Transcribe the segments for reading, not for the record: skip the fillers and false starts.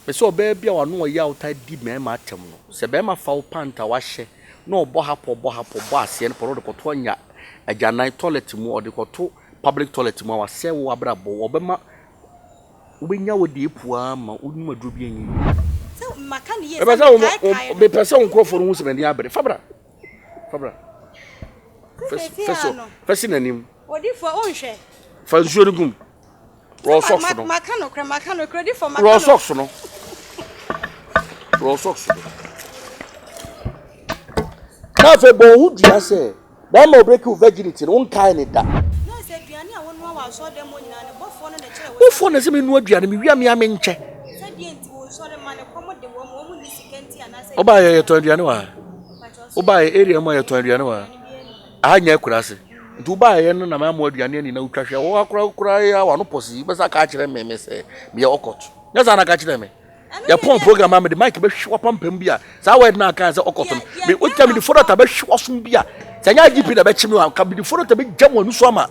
Mese ɔbaa bi a w'ano ɔyɛ a wotaa di mmarima atɛm no, sɛ barima fa wo pant a wahyɛ na ɔbɔ ha pɔ bɔ ha pɔ bɔ aseɛ no pɔ na ɔde kɔto anya agyanan toilet mu, ɔde kɔto public toilet mu a wasɛe wo abrabɔ, ɔbɛma wobɛnya wo deɛ epu ara ma wonom aduro bi ɛnyɛ yie. Sɛ maka ne yie Mepɛ sɛ sɛ wo mekaekae no. mepɛ sɛ wo nkurɔfoɔ no hu sɛ m'ani abere. Fa bra. Fa bra. Sɛ seesei ara no. Fa si n'anim. Odifoɔ wonhwɛ. Fa nsuo no gum. Roll socks no. Maka nokorɛ, maka nokorɛ, odifoɔ maka Roll socks no. Roll socks no. Na afei bɔ wo ho dua sɛ bɛrima obreki wo virginity no wonkae ne da. Na sɛ aduane a wonoa wɔ asɔredan mu nyinaa no bɔfoɔ no na ɛkyerɛ wo sɛ. Bɔfoɔ na ɛsɛ menoa aduane, mewia me ara menkyɛ. Sɛ deɛ nti wo nsɔre mma no kɔm de wɔn, wɔn nni sika nti anaasɛ. Wobaeɛ yɛtɔn aduane wɔ ha. Wobaeɛ area mu a yɛtɔn aduane wɔ ha. Aha nyɛ akuraase. Nti wobaeɛ no na mamoa aduane ani na wotwa hwɛ. Wo akora koraa yi a wano pɔsi yi bɛsa ka akyerɛ me me sɛ meyɛ ɔkɔt. Nyɛ saa na ka kyerɛ me. Yɛpɔn program a mede mic bɛhwe wapampam bi a saa word na aka sɛ ɔkɔt no. Me wotwa mede fodɔta bɛhwe wasom bi a sɛ nyɛ IGP na bɛkye me a ka mede fodɔta bɛgya mo ani so ama.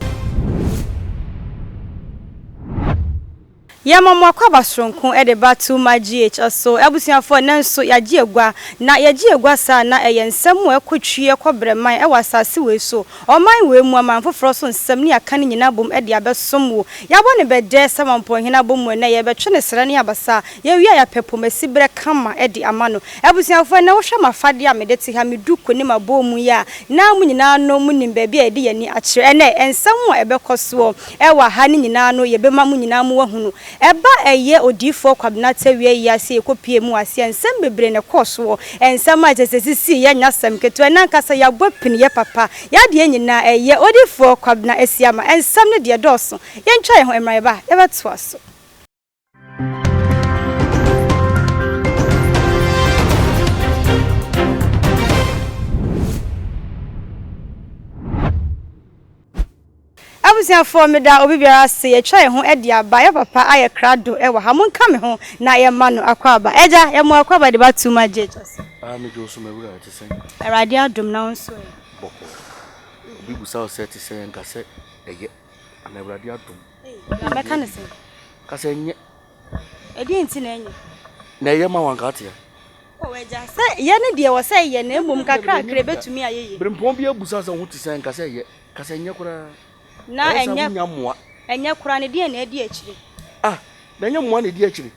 Yɛma mo akwaaba soronko de ba Too Much GH so. Abusuafoɔ, nnɛ nso yɛagye agua. Na yɛgye agua saa a, na ɛyɛ nsɛm a ɛkɔ twi, ɛkɔ brɛman wɔ asase wei so, ɔman wei mu, aman foforɔ so nsɛm ne yɛaka ne nyinaa abom de abɛsom wo. Yɛabɔ no bɛdɛ sɛ Mampɔnhene abɔ mu ɛnnɛ, yɛrebɛtwe no serɛ ne abasa. Yɛwie a, yɛapɛ pomasiberɛ kama de ama no. Abusuafoɔ, ɛnnɛ wohwɛ m'afadeɛ a mede te ha, me duku ne m'abɔmu yi a, na mo nyinaa no monim baabi a yɛde yɛn ani akyerɛ. Ɛnnɛ, nsɛm a ɛbɛkɔ soɔ Ɛwɔ ha no nyinaa no yɛbɛma mo nyinaa mo ahunu. Ɛba ɛyɛ odiyifoɔ Kwabena Tawia yi ase yɛkɔ pie mu aseɛ nsɛm bebree na ɛkɔɔ soɔ. Nsɛm a kyerɛ sɛ sisii yɛ nyɛ asɛm ketewa ɛnɛ ankasa yɛabɔ pini yɛ papa yɛ adeɛ nyinaa ɛyɛ odiyifoɔ Kwabena Asiamah nsɛm no deɛ ɛdɔɔso yɛntwa yɛn ho mmra yɛba a yɛbɛtoa so. Abusuafoɔ meda obi biara ase yɛatwa yɛn ho de aba yɛ papa ayɛ krado wɔ ha monka me ho na yɛma no akwaaba agya yɛma wo akwaaba de ba too much Jesus. Ah me dwo so mawura ɛte sɛn. Awurade adom na wo nso ɛ. Bɔkɔɔ obi busa wo sɛ ɛte sɛn nka sɛ ɛyɛ ana awurade adom. Na mɛka no sɛn? Ka sɛ ɛnyɛ. Ɛdeɛn nti na ɛnyɛ? Na ɛyɛ ma wo anka ateɛ. O agya, sɛ yɛ ne deɛ wɔ sɛ ɛyɛ na mmom kakrakra ɛbɛtumi ayɛ yie. Berempɔn bi abusa sɛ wo ho te sɛn nka sɛ ɛyɛ. Ka sɛ ɛnyɛ koraa. Na Ɛyɛ saa ɛnyɛ wonya mmoa. ɛnyɛ koraa no deɛn na ɛdi akyire? Ah, na ɛnyɛ mmoa na ɛdi akyire.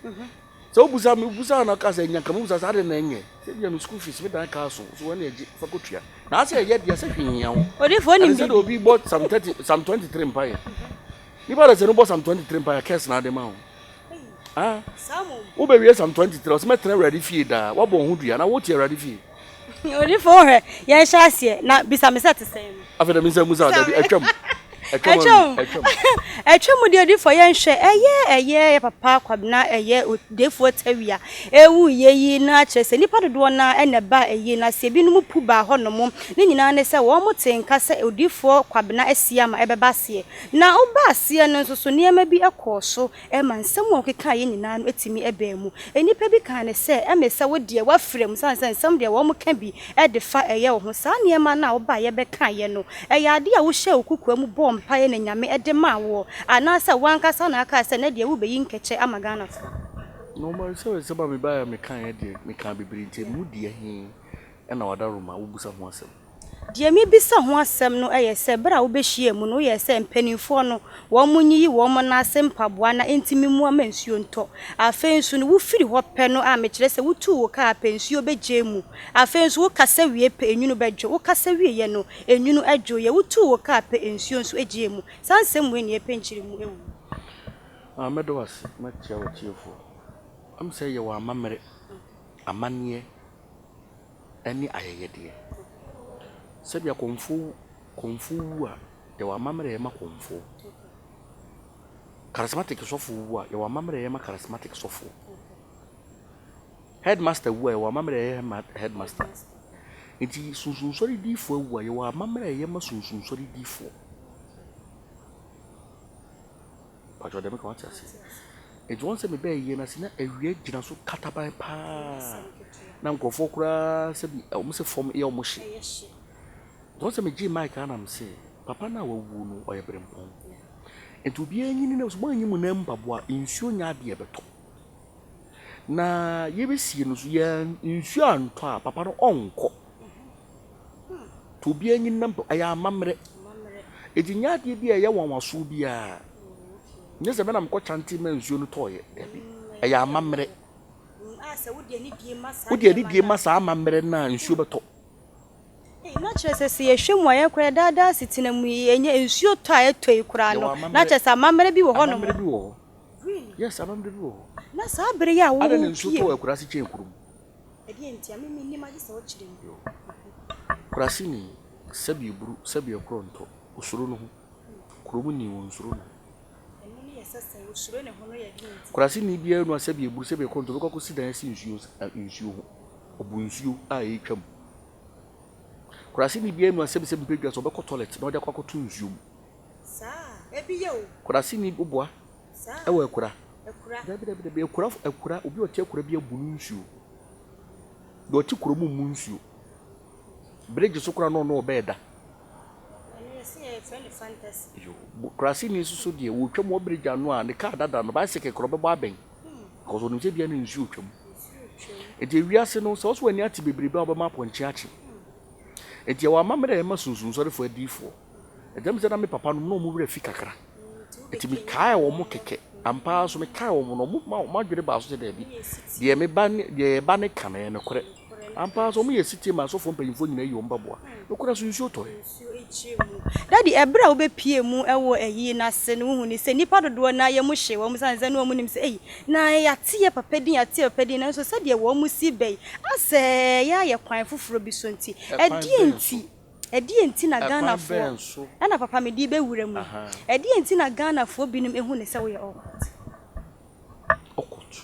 Sɛ wobusa me, wobusa na ka sɛ ɛnyɛ nka mebusa sɛ adɛn na ɛnyɛ? Sɛ ebia me school fees, me dan kaa so, so wɔn na ɛgye fa kɔtua. Na asɛ ɛyɛ deɛ sɛ hwee nhia wo. Odiyifoɔ Ɛne nim sɛ deɛ biribi. obi bɔ Psalm 30, Psalm 23 mpaeɛ. Nipa de sɛ no bɔ Psalm 23 mpaeɛ, curse na ade ma wo. Ah, wobɛwie Psalm 23, ɔsɛ mɛtena Awurade fie daa. Woabɔ wo ho dua na wote Awurade fie. Odifo wohwɛ, yɛnhyɛ aseɛ na bisa me sɛ te sɛn no. Afei dɛ mensa musa dabi atwam. Atwam. Atwam. Atwam deɛ odifo yɛnhwɛ ɛyɛ ɛyɛ yɛ papa Kwabena ɛyɛ odefoɔ tawia ewu yɛ yi na kyerɛ sɛ nipa dodoɔ na ɛna ɛba ɛyi na sɛ ebinom pu baa hɔ nom ne nyinaa ne sɛ wɔn te nka sɛ odifoɔ Kwabena Asiama ɛbɛba aseɛ na ɔba aseɛ no nso so nneɛma bi ɛkɔɔ so Ɛma nsɛm a wɔkekaeɛ nyinaa no tumi baa mu. Nnipa bi kaa no sɛ, Ɛme sɛ wo deɛ woafira mu, sane sɛ nsɛm deɛ wɔka bi de fa ɛyɛ wo ho. Saa nneɛma no a wobaeɛ bɛkaeɛ no, ɛyɛ adeɛ a wohyɛɛ wo kokoa mu bɔɔ mpaeɛ na Nyame de maa woɔ, anaasɛ wo ankasa na wokaa sɛ nnɛ deɛ worebɛyi nkɛkyɛ ama Ghanafoɔ? Normally sɛ nsɛm a mebaeɛ a mekaeɛ deɛ, mekaa bebree nti ɛmu deɛ he na w'adaworoma wobisa ho asɛm? Deɛ mebisa ho asɛm no yɛ sɛ, berɛ a wobɛhyiaa mu no, woyɛɛ sɛ mpanimfoɔ no, wɔnyiyi wɔn nan ase mpaboa na enti memmua ma nsuo ntɔ. Afei nso no, wofiri hɔ pɛ no a, mekyerɛ sɛ wotuu wo kaa pɛ, nsuo bɛgyae mu. Afei nso wokasa wie pɛ, enwunu bɛdwo. Wokasa wieeɛ no, enwunu dwoeɛ. Wotuu wo kaa pɛ, nsuo nso gyae mu. Saa nsɛm wei na yɛpɛ nkyerɛmu wɔ mu. Ah, mɛda wo ase, mɛkyea w'atiefoɔ. Ɛm sɛ yɛwɔ amammerɛ, amanneɛ. ne ayɛyɛdeɛ. Sɛdeɛ kɔmfoɔ wu kɔmfoɔ wu a, yɛwɔ amammerɛ a yɛma kɔmfoɔ. Charismatic sɔfoɔ wu a, yɛwɔ amammerɛ a yɛma charismatic sɔfoɔ. Headmaster wu a, yɛwɔ amammerɛ a yɛma headmaster. Nti sunsunsɔre diifoɔ awu a, yɛwɔ amammerɛ a yɛma sunsunsɔre diifoɔ. Pakyɛw deɛ meka wate ase? Nti wɔn sɛ mebɛɛ yie no ase na awia gyina so kataban paa na nkurɔfoɔ koraa sɛ bi wɔn sɛ fam yɛ wɔn hye. Nti wɔn sɛ megyee mic a na mese papa no a wawuo no ɔyɛ berempɔn. Nti obiara nyini na sɛ moanyi mo nan mpaboa nsuo nyɛ adeɛ ɛbɛtɔ. Na yɛbɛsie no nso, yɛn nsuo antɔ a, papa no ɔnkɔ. Nti obiara nyi nam ɛyɛ amammerɛ. Enti nyɛ adeɛ bi a ɛyɛ nwanwasoɔ biara. Nyɛ sɛ me na mekɔ kyante ma nsuo no tɔeɛ. Dabi. Ɛyɛ amammerɛ. Wode anidie ma saa amammerɛ no a, nsuo bɛtɔ. Na kyerɛ sɛ, sɛ yɛhwɛ mu a, yɛn koraa daa daa asetena mu yi, ɛnyɛ nsuo tɔ a ɛtɔ yi koraa no, na kyerɛ sɛ amammerɛ bi wɔ hɔnom. Amammerɛ bi wɔ hɔ. Yes, amammerɛ bi wɔ hɔ. Na saa bere yi a Adɛn na nsuo tɔ wɔ akuraase kyɛn kurom? Ɛdeɛn nti a? Me mennim agye sɛ wokyerɛ mu. Yo. Kuraseni, sɛbi eburu, sɛbi ɛkorɔ ntɔ, osuro ne ho. Kurom ni, onsuro ne ho. Ɛno ne yɛ sɛ sɛn? Osuro ne ho no yɛ deɛn nti? Kuraseni biara nu a sɛbi eburu, sɛbi ɛkorɔ ntɔ, ɔbɛkɔ akɔsi dan asi nsuo nsuo ho. Ɔbu nsuo a ɛretwa mu. Kuraseni biara nu a sɛbi sɛbi mpɛ dwa sɛ ɔbɛkɔ toilet na ɔde akɔ akɔto nsuo mu. Saa? Ebi yɛ o. Kuraseni boa. Ɛwɔ akura. Dabi dabi dabi akura akura obi a ɔte akura bi abu no nsuo. Deɛ ɔte kuro mu mmu nsuo. Bridge so koraa na ɔno ɔbɛɛ da. Yo, kuraseni nso so deɛ wɔtwa mu wɔ bridge ano a ne kaa dada no bicycle koraa ɔbɛbɔ abɛn. Because ɔnim sɛ bia na nsuo twam. Nti ewiase no sɛ ɔso w'ani ate bebrebe a wobɛma apɔnkye akye. Nti ɛwɔ amammerɛ a ɛma sunsunsɔrefoɔ adiyifoɔ. Ɛdɛm sɛ na me papa nom na wɔn werɛ fi kakra. Enti mekaee wɔn kɛkɛ. Ampa ara nso, mekaee wɔn no, wɔn wɔn adwene baa so sɛ, Dabi, deɛ me ba ne, deɛ yɛn ba no ka no, ɛyɛ nokorɛ. Ampa ara nso, wɔyɛɛ setie maa asɔfoɔ mpanimfoɔ nyinaa yii wɔn mpaboa. Nokorɛ so, nsuo tɔeɛ. Daddy, ɛberɛ a wobɛpuee mu wɔ ayie no ase no, wohunuu sɛ nnipa dodoɔ no ara yam hyee wɔn ɛsiane sɛ na wɔnim sɛ, Ei, na yɛate yɛn papa din, yɛate yɛn papa din, nanso sɛdeɛ wɔn si ba yi, asɛ yɛayɛ kwan foforɔ bi so nti, ɛdeɛn nti? Ɛdeɛn nti na Ghanafoɔ, ɛna papa mede rebɛwura mu, ɛdeɛn nti na Ghanafoɔ binom hu no sɛ woyɛ awkward? Awkward?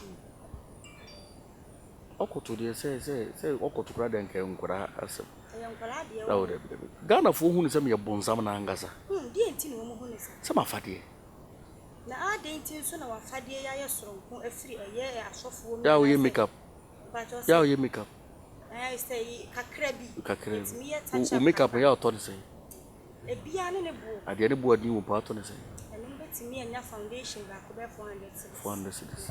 Awkward deɛ sɛ sɛ sɛ awkward koraa deɛ nka nkwadaa asɛm. Ɛyɛ nkwadaa deɛ o. Dabi dabi. Ghanafoɔ hu no sɛ meyɛ bonsam no ankasa. Hmm, deɛn nti na wɔn hu no saa? Sɛ m'afadeɛ. Na adɛn nti nso na w'afadeɛ yi ayɛ soronko afiri ɛyɛ asɔfoɔ mu? Yɛ a woyɛ makeup. Yɛ a woyɛ makeup. Kakra bi. Kakra bi. Wo makeup yɛ a ɔtɔ ne sɛn? Ebiara ne ne boɔ. Adeɛ ne boɔ adin wɔ paa ɔtɔ ne sɛn? Ɛno bɛtumi anya foundation baako bɛyɛ 400 cedis. 400 cedis.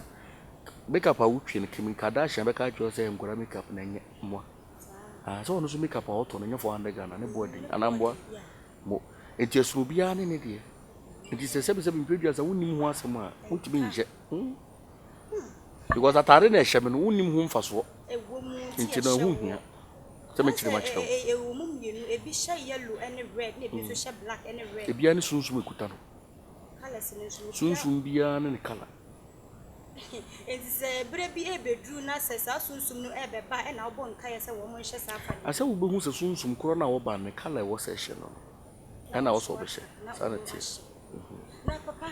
Makeup a wotwi no Kim Kardashian bɛka akyerɛ wo sɛ nkwadaa makeup na ɛnyɛ mmoa. Ah, sɛ ɔno nso makeup a ɔtɔ no nyɛ 400 Ghana ne boɔ adin anaa mmoa. Mo. Enti ɛsono obiara ne ne deɛ. Enti sɛ sɛbisɛbi mpɛ dua sɛ wonim ho asɛm a wontumi nhyɛ. Hmm. Because atade na ɛhyɛ me no wonnim ho mfasoɔ. Nti no ɛho nhia sɛ mɛkyerɛ mu akyerɛ wo. Ebiara ne sunsum ekuta no. Sunsum biara ne ne colour. Asɛ wobɛhu sɛ sunsum korɔ no a wɔba no ne colour ɛwɔ sɛ ɛhyɛ no no ɛna ɛwɔ sɛ ɔbɛhyɛ. Saa na ɛteɛ. Na papa,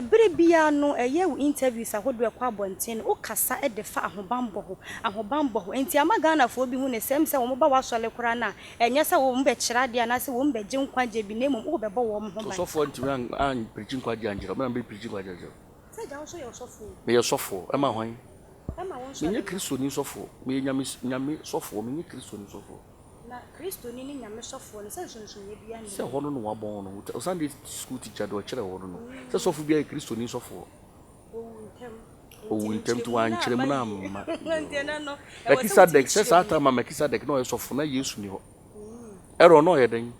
bere biara no ɛyɛ wo interviews ahodoɔ ɛkɔ abɔnten no, wo kasa de fa ahobanbɔ ho, ahobanbɔ ho. Nti ama Ghanafoɔ bi hu no sɛ, sɛ wɔn ba w'asɔre koraa no a, ɛnyɛ sɛ wɔn bɛkyerɛ adeɛ anaasɛ wɔn bɛgye nkwagyeɛ bi na mmom wo bɛbɔ wɔn ho ban. Ɔsɔfoɔ antumi an preachi nkwagyeɛ ankyerɛ wo, me na mɛ preachi nkwagyeɛ akyerɛ wo. Sɛ agya wo nso yɛ ɔsɔfoɔ o. Meyɛ sɔfoɔ, ɛma hwan? Ɛma wo nso Menyɛ Kristoni sɔfoɔ, meyɛ Nyame, Nyame sɔfoɔ, menyɛ Kristoni sɔfoɔ. Na Kristoni ne Nyame sɔfoɔ no, sɛ nsonsonoeɛ biara nni Sɛ hɔ no na wabɔn no, wo Sunday school teacher deɛ ɔkyerɛ hɔ no no, sɛ sɔfo biara yɛ Kristoni sɔfoɔ. Owu ntɛm. Owu ntɛm nti wankyerɛ mu no amma. Melchizedek, sɛ saa time a Melchizedek na ɔyɛ sɔfo na Yesu ni hɔ. Aaron na ɔyɛ dɛn?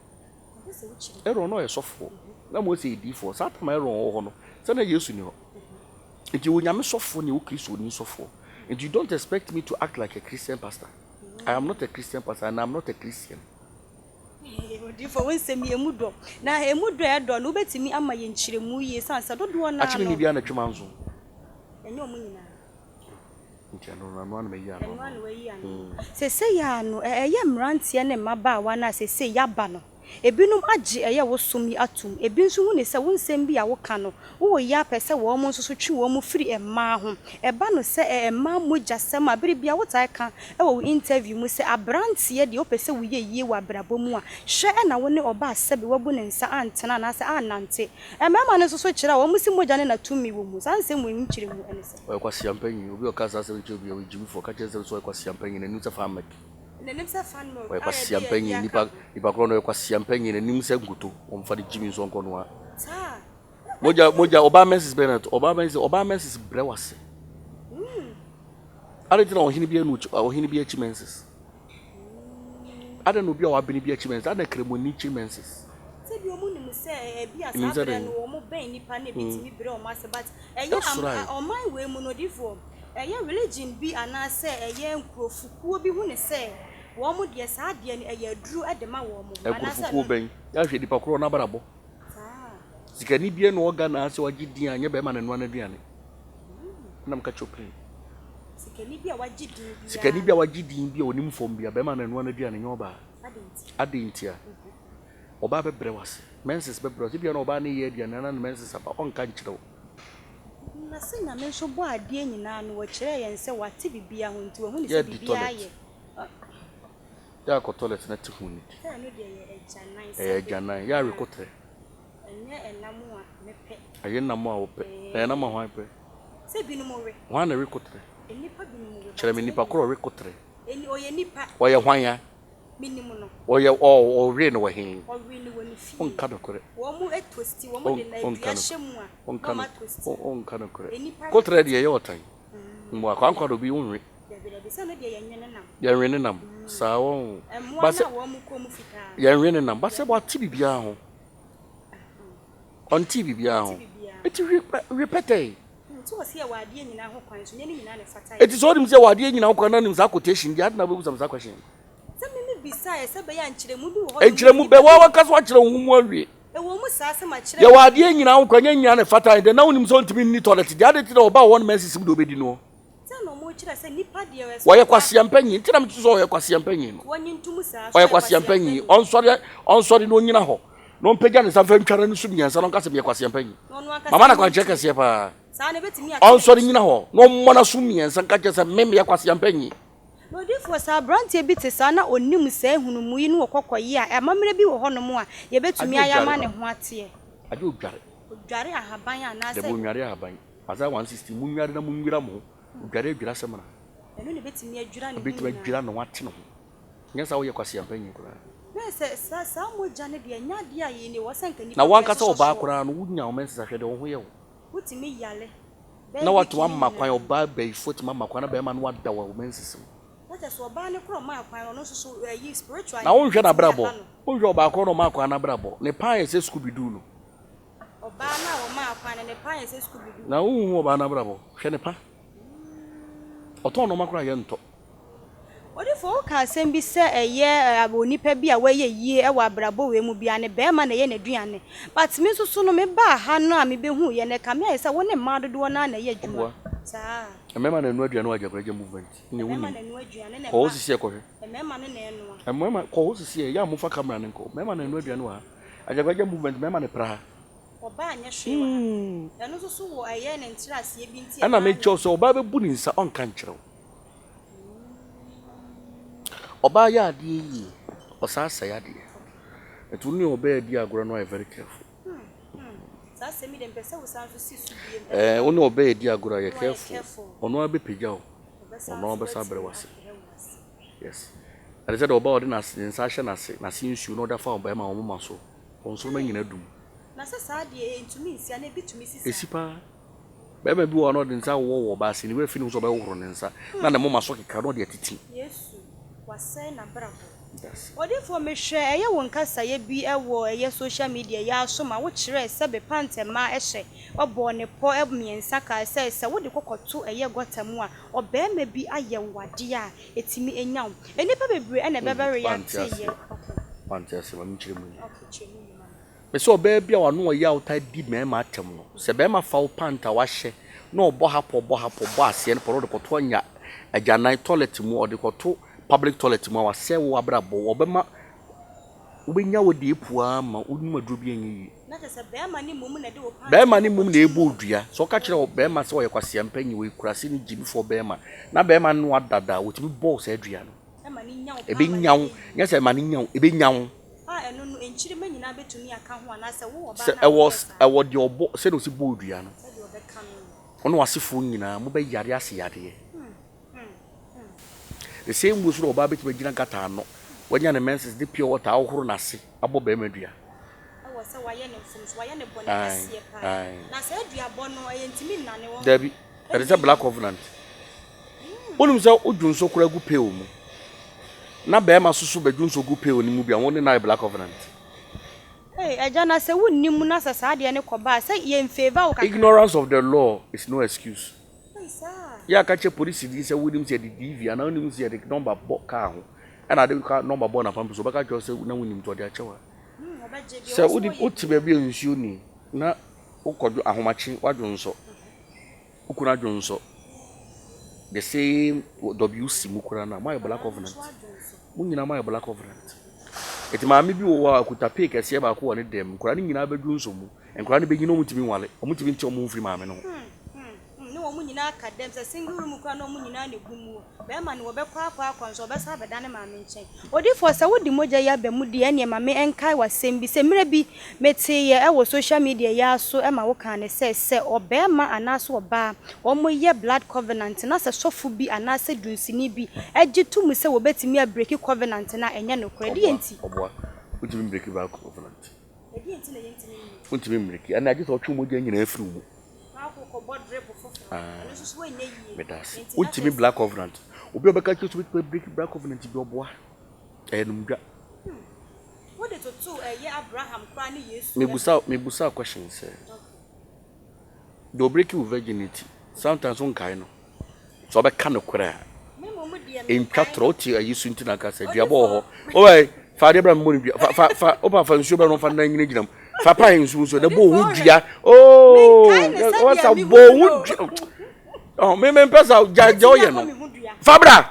Aaron na ɔyɛ sɔfoɔ, na Mose yɛ diifoɔ. Saa time a Aaron wɔ hɔ no, sɛ na Yesu ni hɔ. Nti Onyame sɔfoɔ ne ɛwɔ Kristoni sɔfoɔ. Nti you don't expect me to act like a Christian pastor. I am not a Christian pastor and I am not a Christian. Odiyifo, wo nsɛm yi, emu dɔ. Na emu dɔ a ɛdɔ no, wobɛtumi ama yɛn nkyerɛmu yie, esiane sɛ dodoɔ no ara no. Akyere ni biara na ɛtwe manso. Ɛnyɛ wɔn nyinaa. Nti ɛno no, ɛno ara na mayi ano. Ɛno ara na wayi ano. Seesei ara no, ɛyɛ mmeranteɛ ne mmabaawa no a seesei yɛaba no. Ebinom agye ɛyɛ wo som yi atom, ebi nso hu no sɛ wo nsɛm bi a woka no, wowɔ yi ara pɛ sɛ wɔn nso so twe wɔn firi mmaa ho. Ɛba no sɛ ɛyɛ mmaa mogyasɛm a, bere biara wotaa ka wɔ wo interview mu sɛ aberanteɛ deɛ wopɛ sɛ woyɛ yie wɔ abrabɔ mu a, hwɛ na wo ne ɔbaa sɛbe wabu ne nsa antena anaasɛ annante. Mmarima no nso so kyerɛ a wɔn se mogya no na tumi wɔ mu. Saa nsɛm wei nkyerɛmu ne sɛn? Ɔyɛ kwasiampanyin, obi a ɔka saa asɛm no kyerɛ obi a ɔyɛ gyimifoɔ, ka kyerɛ no sɛ ɔyɛ kwasiampanyin, n'anim sɛ fan milk. N'anim sɛ fan milk Ɔyɛ a kwasia yɛde mpanyin, ayi aka nipa ho. nipa korɔ no ɔyɛ kwasia mpanyin, n'anim sɛ nkuto, wɔmfa ne gyimi nso nkɔ noa. Saa. Mogya mogya ɔbaa menses bɛn na ɔbaa menses ɔbaa menses brɛ wase. Adɛn nti na ɔhene bi anu ɔhene bi akyi menses? Adɛn na obi a wabene bi akyi menses? Adɛn na kramoni kyi menses? Sɛ bi wɔn nim sɛ ebi a saa berɛ no wɔn bɛn nipa na ebi tumi brɛ wɔn ase but ɛyɛ ɔman wei mu no odifoɔ ɛyɛ religion bi anaasɛ ɛyɛ nkurofokuo bi hu ne sɛ wɔn deɛ saa adeɛ no ɛyɛ aduro de ma wɔn. Nkurofokuo bɛn? Yɛahwɛ nipa korɔ n'abrabɔ. Sikani biara na ɔwɔ Ghana ha sɛ wagye din a nyɛ bɛrima na ɛnoa n'aduane. Ɛna meka kyerɛ plane. Sikani bi a wagye din bi. Sikani bi a wagye din bi a onim fam bi a bɛrima na ɛnoa n'aduane nyɛ ɔbaa. Adɛn nti a? Ɔbaa bɛbrɛ wase. Menses bɛbrɛ wase. Ebia na ɔbaa no yɛ aduane na ne menses aba ɔnka nkyerɛ wo. Na sɛ Nyame nso bɔɔ adeɛ nyinaa no wɔkyerɛɛ yɛn sɛ wate biribiara ho nti wahu ne sɛ biribiara yɛ. Yɛ akɔ toilet na te ho nidi. Sɛ ɛno deɛ yɛ agyanan. Ɛyɛ agyanan. Yɛ awe kotrɛ. Ɛnyɛ ɛnam a mepɛ. Ɛyɛ nam a wopɛ. Na ɛyɛ nam a hwan pɛ? Sɛ binom we. Hwan na ɛwe kotrɛ? Nnipa binom we. Kyerɛ me nipa korɔ ɔwe kotrɛ. Ɔyɛ nipa. Ɔyɛ hwan ya? Menim no. Ɔyɛ ɔwe no wɔ he? Ɔwe no wɔ ne fie. Ɔnka nokorɛ. Wɔn toasti, wɔn de na dua hyɛ mu a. Ɔnka nokorɛ. Ɔnka nokorɛ. Kotrɛ deɛ ɛyɛ ɔtan. Mmoa kwankwa de obi wonwe. Dabi dabi, sɛ no deɛ yɛnwe ne nam. Yɛnwe ne nam, saa wɔn. Mmoa no a wɔn kɔn mu fitaa. Yɛnwe ne nam, basɛ wate biribiara ho. Ɔnte biribiara ho. Eti hwe hwe pɛtɛɛ. Nti wɔ sɛ yɛwɔ adeɛ nyinaa ho kwan so, nyɛ ne nyinaa na ɛfata yɛn. Eti sɛ ɔnim sɛ yɛwɔ adeɛ nyinaa ho kwan na ɔnim saa quotation deɛ, adi na wobɛbusa me saa question. Sɛ me me bisaeɛ sɛ ɛbɛyɛ a nkyerɛmu bi wɔ hɔ. Nkyerɛmu bɛ, wa wankasa wakyerɛ wo ho mu awie. Ɛwɔ mu saa sɛ makyerɛ. Yɛwɔ adeɛ nyinaa ho kwan, nyɛ nyinaa na ɛfata yɛn deɛ, na wonim sɛ ɔntumi nni toilet deɛ, adi nti na ɔba wɔ hɔ no ma asisi mu deɛ ɔbɛdi noɔ. Wɔyɛ kwaseampanyin nti na metu sɛ ɔyɛ kwaseampanyin no. Ɔyɛ kwaseampanyin. Ɔnsɔre ɔnsɔre na onyina hɔ na ɔmpagya ne nsa mfa ntwa n'ani so mmiɛnsa na ɔnka sɛ meyɛ kwaseampanyin. Mama no akwankyerɛ kɛseɛ paa. Ɔnsɔre nyina hɔ na ɔmmɔ n'aso mmiɛnsa nka kyerɛ sɛ me meyɛ kwaseampanyin. Na odiyifoɔ, sɛ aberanteɛ bi te saa na ɔnim saa nhunumu yi na ɔkɔ kɔyɛ a, amammerɛ bi wɔ hɔnom a yɛbɛtumi ayɛ ama ne ho ateɛ? Agye odware. Odware ahaban anaasɛ? Dabi, ɔnnware ahaban. Isaiah 1:16, Munnware na munnwira mo ho, odware adwira samina. Ɛno na ebetumi adwira ne ho Ebetumi nyinaa. adwira ne ho ate ne ho. Nyɛ saa a woyɛ kwaseampanyin koraa. Na sɛ saa saa mogya no deɛ ɛnyɛ adeɛ a yɛn wɔ sɛ nka Na nnipa koraa w'ankasa ɛsosɔ ɔbaa soɔ. koraa no, wunya wo menses a, hwɛ deɛ wo ho yɛ wo. Wotumi yare bɛyɛ Na week woatumi no ama kwan, nyinaa. ɔbaa bayifoɔ atumi ama kwan na bɛrima no ada wɔ wo menses mu. Na kyerɛ sɛ ɔbaa no koraa ɔmaa kwan no, ɔno nso so ɛyi spiritual Na no wonhwɛ biribi tumi n'abrabɔ, aha no. wonhwɛ ɔbaa korɔ na ɔmaa kwan no abrabɔ, ne paa yɛ sɛ Scooby Doo no. Ɔbaa no a wɔmaa kwan no, ne pa ayɛ sɛ Scooby Doo. Na wonhu ɔbaa no abrabɔ. Hwɛ ne pa. Ɔtɔn nnoɔma koraa a yɛntɔ. Odifoɔ, woka asɛm bi sɛ ɛyɛ onipa bi a wayɛ yie wɔ abrabɔ wei mu biara no barima na ɛyɛ n'aduane. But me nso so no me baa ha no a me bɛhuu yɛ no ɛkame ayɛ sɛ wo ne mmaa dodoɔ no ara na ɛyɛ adwuma. Ɔboa. Saa. Mmarima na ɛnoa aduane wɔ Agyakoragya movement. Nea Mmarima wonim. na ɛnoa aduane na Kɔ hɔ mma. sisi ɛ kɔhwɛ. Mmarima no na ɛnoa. Mmarima kɔ hɔ sisi ɛ yɛ a momfa camera no nkɔ. Mmarima na ɛnoa aduane wɔ ha. Agyagwagya movement mmarima na ɛpra ha. Ɔbaa nyɛ hwee wɔ ha. Ɛno nso so wɔ ɛyɛ ne nkyerɛaseɛ bi nti Ɛna ɛmaa mekyerɛ wo nyɛ. sɛ ɔbaa bɛbu ne nsa ɔnka nkyerɛ wo. Ɔbaa yɛ adeɛ yie ɔsan sɛe adeɛ. Nti wo ne ɔbaa di agorɔ no ayɛ very careful. Saa asɛm yi deɛ mepɛ sɛ wo san nso si so biem. Ɛɛ wo ne ɔbaa di agorɔ a yɛ Na wayɛ careful. careful. Ɔno ara bɛpagya wo. Ɔbɛsan Ɔno ara nso bɛsan abrɛ atumi wo ase. abrɛ wo ase. Yes. Ɛte sɛ deɛ ɔbaa a ɔde n'ase ne nsa ahyɛ n'ase n'ase nsuo na ɔde afa ɔbarima wɔn moma so. Wɔn nsoromma nyinaa dum. Na sɛ saa deɛ ɛntumi nsi anaa ebi tumi si saa? Ɛsi paa. Barima bi wɔ hɔ a na ɔde ne nsa wowɔ wɔ ɔbaa ase, ne werɛ fi ne ho sɛ ɔbɛhohoro ne nsa na ne moma so keka na ɔde atiti. Yesu, wasɛe n'abrabɔ. Dase. Odiyifoɔ mehwɛ ɛyɛ wo nkasaeɛ bi wɔ ɛyɛ social media yi ara so ma wo kyerɛɛ sɛ bepa ntɛmaa hyɛ ɔbɔɔ ne pɔ mmiɛnsa kaa sɛ sɛ wode kɔ kɔto ɛyɛ gɔta mu a ɔbarima bi ayɛ wo adeɛ a ɛtumi nya wo. Nnipa bebree na ɛbɛbɛ Wante reacte aseɛ. yɛ. Okay. Wante aseɛ, ma menkyerɛ mu yie. Okay, kyerɛ mu yie ma me. Mese ɔbaa bi a w'ano ɔyɛ a wotaa di mmarima atɛm no, sɛ barima fa wo pant a wahyɛ na ɔbɔ ha pɔ bɔ ha pɔ bɔ aseɛ no pɔ na ɔde kɔto anya agyanan toilet mu, ɔde kɔto public toilet mu a wasɛe wo abrabɔ, ɔbɛma wobɛnya wo deɛ apu ara ma wonom aduro bi ɛnyɛ yie. Na kyerɛ sɛ bɛrima no mmom na ɛde wo pant Bɛrima no mmom na kɔto ɛbɔ wo dua. Sɛ woka kyerɛ bɛrima sɛ ɔyɛ kwasea mpanyin, ɔyɛ kurase ne gyimifoɔ bɛrima, na bɛrima no ada da a, wɔtumi bɔ wo saa dua no. Ɛma no nya wo paa ma no Ɛbɛnya wo, yɛ yie. nyɛ sɛ ɛma no nya wo, ɛbɛnya wo. A ɛno no nkyirimma nyinaa bɛtumi aka ho anaasɛ wo ɔbaa Sɛ no a ɛwɔ woyɛɛ saa. ɛwɔ deɛ ɔbɔ sɛdeɛ ɔsi bɔɔ dua no. Sɛdeɛ ɔbɛka no no. Wo ne w'asefoɔ nyinaa mobɛyare ase yadeɛ. The same way nso na ɔbaa bɛtumi agyina gutter ano, wanya ne menses de pure water ahohoro n'ase abɔ barima dua. Ɛwɔ sɛ wayɛ no mfomso, wayɛ no bɔne Ae, kɛseɛ paa. ae. Na saa duabɔ no, ɛyɛ ntumi nnane wɔn. Dabi, ɛte sɛ Black Covenant. Wonim sɛ wo dwonsɔ koraa gu pail mu na bɛrima soso bɛdwonsɔ gu pail no mu bi a, wo ne no ayɛ black covenant. Hey, agya na sɛ wonni mu na sɛ saa adeɛ no kɔba a, sɛ yɛn favour wo kakra. Ignorance of the law is no excuse. Ei, saa. Yɛ a ka kyerɛ polisini sɛ wonim sɛ yɛde DV anaa wonim sɛ yɛde nɔmba bɔ kaa ho ɛna ade ka nɔmba bɔ n'apampam so ɔbɛka kyerɛ wo sɛ na wonim nti ɔde akyɛ wo a. Sɛ wode wote baabi a nsuo ni na wokɔdwo ahomakye woadwonsɔ Wo kunu adwonsɔ the same WC mu koraa no a, moayɛ black covenant. Mo nyinaa moayɛ black covenant. Eti maame bi wɔ hɔ a okuta pay kɛseɛ baako wɔ ne dɛm. Nkwadaa no nyinaa bɛdwonsɔ mu. Nkwadaa no bɛnyini wɔn ntumi nwale. Wɔn ntumi nte wɔn ho mfiri maame no ho. Ne wɔn nyinaa ka dɛm sɛ single room koraa na wɔn nyinaa na egu mu. Bɛrima no wɔbɛkɔ akɔ akɔ nso ɔbɛsan abɛda ne maame nkyɛn. Odiyifoɔ, sɛ wode mogya yi aba mu deɛ ɛneɛ ma me nkae wo asɛm bi sɛ mmerɛ bi meteeɛ wɔ social media yi ara so ma wo kaa no sɛ sɛ ɔbarima anaasɛ ɔbaa wɔn yɛ blood covenant na sɛ sɔfo bi anaasɛ dunsini bi gye to mu sɛ wɔbɛtumi a breaki covenant no a ɛnyɛ nokorɛ. Ɛdeɛn nti? Ɔboa, ɔboa. Wontumi mbreki blood covenant. Ɛdeɛn nti na yɛntumi mbreki? Wontumi mbreki. Ɛnna agye sɛ ɔtwe wo mogya nyinaa firi wo mu. Meda ase. Wontumi Black Covenant. Obi a ɔbɛka kyerɛ sɛ obetumi break Black Covenant bi ɔboa. Ɛyɛ nomdwa. Mebusa mebusa question sɛ. Deɛ ɔbreak wo virginity sometimes wonkae no. Sɛ ɔbɛka nokorɛ a, ntwa torɔ. Wote ayi so nti na aka sɛ duabɔ wɔ hɔ. Owai, fa adeɛ bra mmɔ ne dua. Fa fa fa wopa fa nsuo bra na ɔmfa nan nyinagyina mu. Fa pan nsuo nsuo na bɔ wo dua. Oh, wasa bɔ wo dua. Oh, me me mpɛ sa gya gya ɔyɛ no. Fa bra.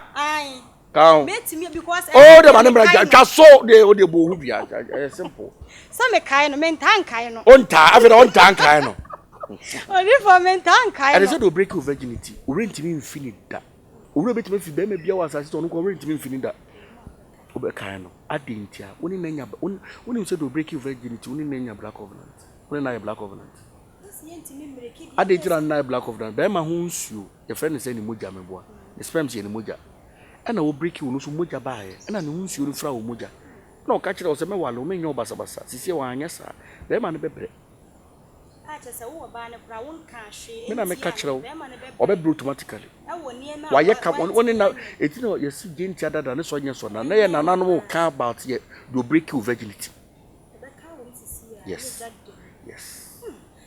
Ka ho. Oh, de ma ne bra gya twa so de o de bɔ wo dua. Ɛyɛ simple. Sɛ me kae no, me ntaa nkae no. O ntaa, afei na o ntaa nkae no. Odifo, me ntaa nkae no. Ɛde sɛ de o break your virginity, o rentumi mfi ne da. Owura betumi afi bɛrima bi wɔ asase so ɔno nko rentumi mfi ne da. Wobɛkae no. Adɛn ntia? Wo ne no anya, wonim sɛ de o break your virginity, wo ne no anya black covenant. Wo ne no ayɛ black covenant. Adɛn nti na no ayɛ black covenant? Bɛrima ho nsuo, yɛfrɛ no sɛ ne mogya meboa. Ne sperms yɛ ne mogya. Ɛna wo break wo no so mogya baeɛ. Ɛna ne ho nsuo no fira wo mogya. Ɛna ɔka kyerɛ wo sɛ mɛwale wo, menyɛ wo basabasa. Sisi wanyɛ saa. Bɛrima no bɛbrɛ. Me na meka kyerɛ wo, ɔbɛbrɛ automatically. Wayɛ ka wɔn ne na eti na yɛsi gye ntia dada ne sɔ nyɛ sɔ na na yɛ nananom ka about yɛ deɛ break your virginity. Yes. Yes.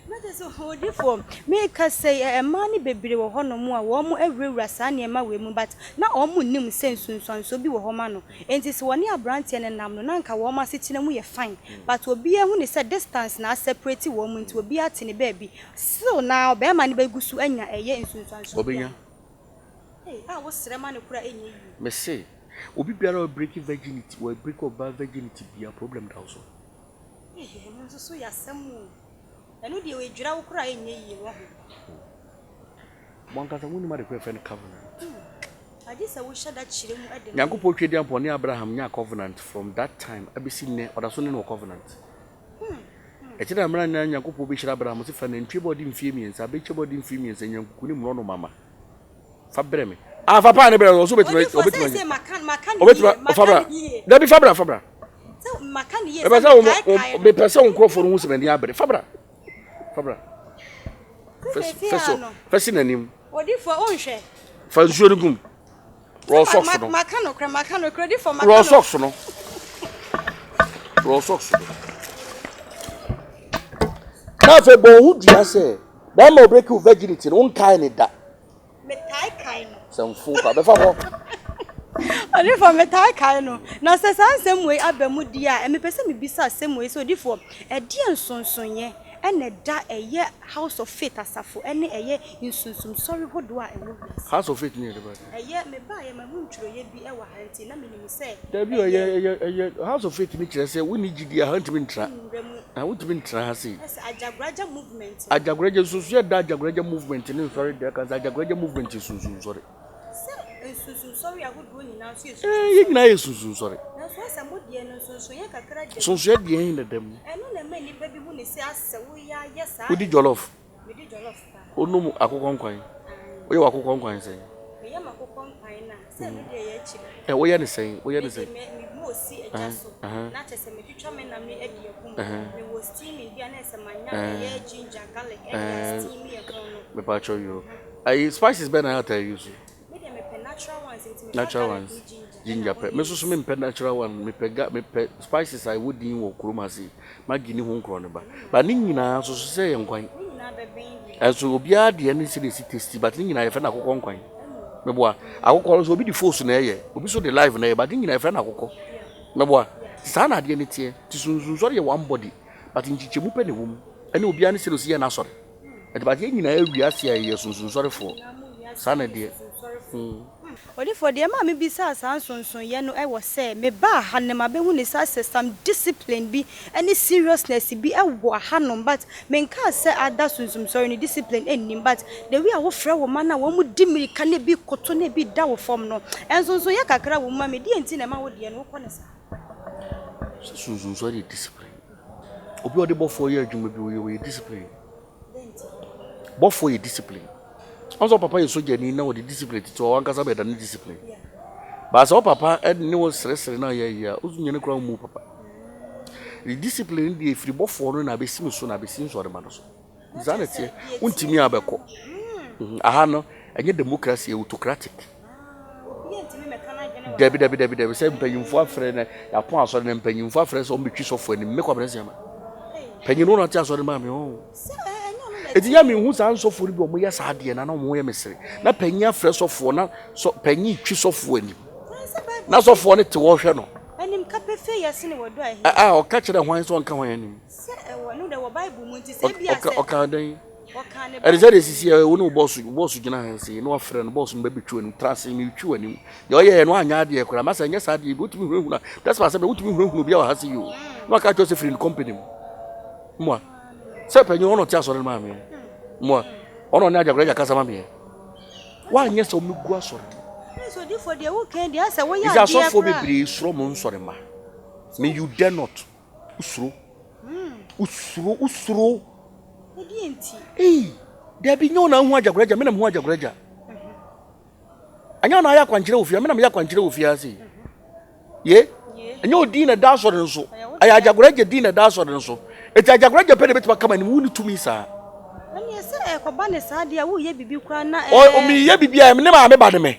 Na kyerɛ sɛ odifoɔ, meka sɛ ɛ mmaa no bebree wɔ hɔnom a wɔn awurawura saa nneɛma wei mu but na wɔn nnim sɛ nsunsuansoɔ bi wɔ hɔ ma no. Enti sɛ wɔne abranteɛ no nam no na anka wɔn asetena mu yɛ fine but obiara hu no sɛ distance na aseparate wɔn nti obiara te ne baabi. Still naa ɔbarima no bɛgu so anya ɛyɛ nsunsuansoɔ bi Ɔbɛnya. a Ei, a wosrɛ ma no koraa ɛnyɛ yie. Mese, obi biara a ɔbreaki virginity, ɔbreaki ɔbaa virginity biara problem da wo so. Ei, ɛno nso so yɛ asɛm o. Ɛno deɛ wɔadwira wo koraa ɛnyɛ yie wahu. Mo ankasa monim ade korɔ yɛfrɛ no covenant. Agye sɛ wohyɛ da kyerɛ mu de ma. Nyankopɔn Twedeampɔn ne Abraham nyaa covenant from that time abɛsi nnɛ ɔda so ne no wɔ covenant. Ɛkyerɛ dɛ mmerɛ a Nyankopɔn bɛhyira Abraham ɔse fa nantwie ba ɔde mfie mmiɛnsa abirekyie ba ɔde mfie mmiɛnsa nyankuku ne mmorɔnoma ma fa brɛ me. Ah fa paa ne brɛ no ɔso obetumi obetumi agye. Obetumi fa bra. Dabi fa bra fa bra. Mepɛ sɛ wo mepɛ sɛ wo nkurɔfoɔ no hu sɛ m'ani abere. Fa bra. Fa bra. Fɛ so fɛ si n'anim. Fa nsuo no gum. Raw socks no. Raw socks no. Raw socks no. Na afei bɔ wo ho dua sɛ bɛrima obreki wo virginity no wonkae ne da. Metae kae no. Sɛ mfo kwa bɛfa hɔ. Odifoɔ metae kae no. Na sɛ saa nsɛm wei aba mu deɛ a, mepɛ sɛ mebisa asɛm wei sɛ odifoɔ, ɛdeɛn nsonsonoeɛ na ɛda ɛyɛ House of Faith asafo ne ɛyɛ nsunsumsɔre hodoɔ a ɛwɔ wiase? House of Faith ne yɛ de ba de. Ɛyɛ mebaeɛ mahu ntwerɛeɛ bi wɔ ha nti na menim sɛ. Dabi o, ɛyɛ ɛyɛ ɛyɛ House of Faith ne kyerɛ sɛ wonni gyidie a ha ntumi ntra. Nwura mu. Na wontumi ntra ha sei. Ɛsɛ Agyagoragya movement no. Agyagoragya nsunsuɛ da Agyagoragya movement ne nsɔre deɛ kan sɛ Agyagoragya movement yɛ sunsunsɔre. Sɛ nsunsunsɔre ahodoɔ nyinaa nso yɛ sunsunsɔre. Ɛɛ yɛn nyinaa yɛ sunsunsɔre. Nanso asɛ mo deɛ no nsonsonoeɛ kakra da mu. Nsonsonoeɛ deɛn na ɛda mu? Ɛno na ɛma nnipa bi hu no sɛ asɛ woyɛ ayɛ saa. Wodi jollof? Medi jollof paa. Wonom akokɔ nkwan? Woyɛ w'akokɔ nkwan sɛn? Meyɛ m'akokɔ nkwan no a, sɛ ɛno deɛ ɛyɛ akyire. Ɛ woyɛ no sɛn? Woyɛ no sɛn? Mede me me moosi gya so na kyerɛ sɛ metwitwa me nam no adi agu mu. Mewɔ steaming bi a na ɛsɛ manya ɛyɛ ginger, garlic ɛde a steam ɛho no. Mepakyɛw yoo. Ayi spices bɛn na ataa use? Me deɛ mepɛ natural. Natural ones, ginger pɛ. Me nso so mempɛ natural one, mepɛ ga mepɛ spices a ɛwɔ din wɔ kurom ha sei. Maggi ne ho nkorɔ no ba. But ne nyinaa nso so sɛ yɛ nkwan. Ɛnso obiara deɛ ne sɛdeɛ ɛsi tasty but ne nyinaa yɛfrɛ no akokɔ nkwan. Meboa. Akokɔ no nso obi de fos na ɛyɛ, obi nso de live na ɛyɛ but ne nyinaa yɛfrɛ no akokɔ. Meboa. Saa na adeɛ no teɛ. Nti sunsunsɔre yɛ one body but nkyekyɛmu pɛ na ɛwɔ mu. Ɛne obiara ne sɛdeɛ ɔsi yɛ n'asɔre. Ɛde but yɛn nyinaa yɛ wiase a yɛyɛ sunsunsɔrefoɔ. Saa na ɛdeɛ. Hmm. Odifoɔ, deɛ ɛmaa me bisaa saa nsonsonoeɛ no wɔ sɛ, me baa ha no mabɛhu ne sɛ asɛ some discipline bi ne seriousness bi wɔ ha nom but me nkaa sɛ ada sunsumsɔre no discipline nnim but the way a wo frɛ wo mma no a wɔn di mirika na ebi koto na ebi da wo fam no nsonsonoeɛ kakra wɔ mu ma me, deɛ nti na ɛma wo deɛ no wokɔ no saa? Sɛ sunsumsɔre yɛ discipline. Obi a ɔde bɔfoɔ yɛ adwuma bi ɔyɛ ɔyɛ discipline. Bɔfoɔ yɛ discipline. Ɔn sɛ ɔpapa yɛ sogyani na ɔde discipline tete hɔ ankasa bɛda ne discipline. Baasa ɔpapa ne wo seresere na ɔyɛ yie a ɔso nyɛ ne koraa mu papa. Ne discipline deɛ efiri bɔfoɔ no na abɛsi me so na abɛsi nsɔrema no so. Saa na ɛteɛ. Wontumi abɛkɔ. Aha no ɛnyɛ democracy ɛyɛ autocratic. Dabi dabi dabi dabi sɛ mpanyinfoɔ afrɛ na yɛapɔn asɔre na mpanyinfoɔ afrɛ sɛ wɔn bɛtwi sɔfo anim mekɔ abɛrɛ sɛ ma panyin no na ɔte asɔre maa mi hɔ eti yɛ mi hu saa nsɔfo no bi wɔn yɛ saa adeɛ na na wɔn yɛ mesere na panyin afrɛ sɔfoɔ na sɔ panyin twi sɔfoɔ anim na sɔfoɔ no te hɔ hwɛ no a ɔka kyerɛ hwan sɛ ɔnka hwan anim ɔka dɛn Ɛte sɛ deɛ sisi ɛ wo ne wo bɔɔso bɔɔso gyina ha sei na wafrɛ no bɔɔso no bɛbɛtwi w'anim tra ase metwi w'anim deɛ ɔyɛɛ no anyɛ adeɛ koraa masa ɛnyɛ saa adeɛ bi wotumi hunahuna that's why sɛ wotumi hunahuna obi a wɔ ha se yi o na waka kyerɛ sɛ firi ne company mu mmoa sɛ panyin ɔno ɔte asɔre no maa meɛ mmoa ɔno ɔne agyakora agya kasa ma meɛ woanyɛ sɛ wɔmɛgu asɔre no ɛsɛ asɔfoɔ bebree suro mo nsɔre ma me you dare not Wosuro. Wosuro, wosuro. Ei, dabi nyɛ wo na ahu agyakoragya, me na mehu agyakoragya. Ɛnyɛ wo na ayɛ akwankyerɛ wɔ fie, me na meyɛ akwankyerɛ wɔ fie ase. Ye? Ɛnyɛ odin na ɛda asɔre no so. Ɛyɛ agyakoragya din na ɛda asɔre no so. Eti agyakoragya pɛ na ebetumi aka m'anim, wonni tumi saa. Ɛnneɛ sɛ ɛkɔba ne saa deɛ a woyɛ biribi koraa na ɛɛ. Ɔ meyɛ biribi a ne maame ba ne me.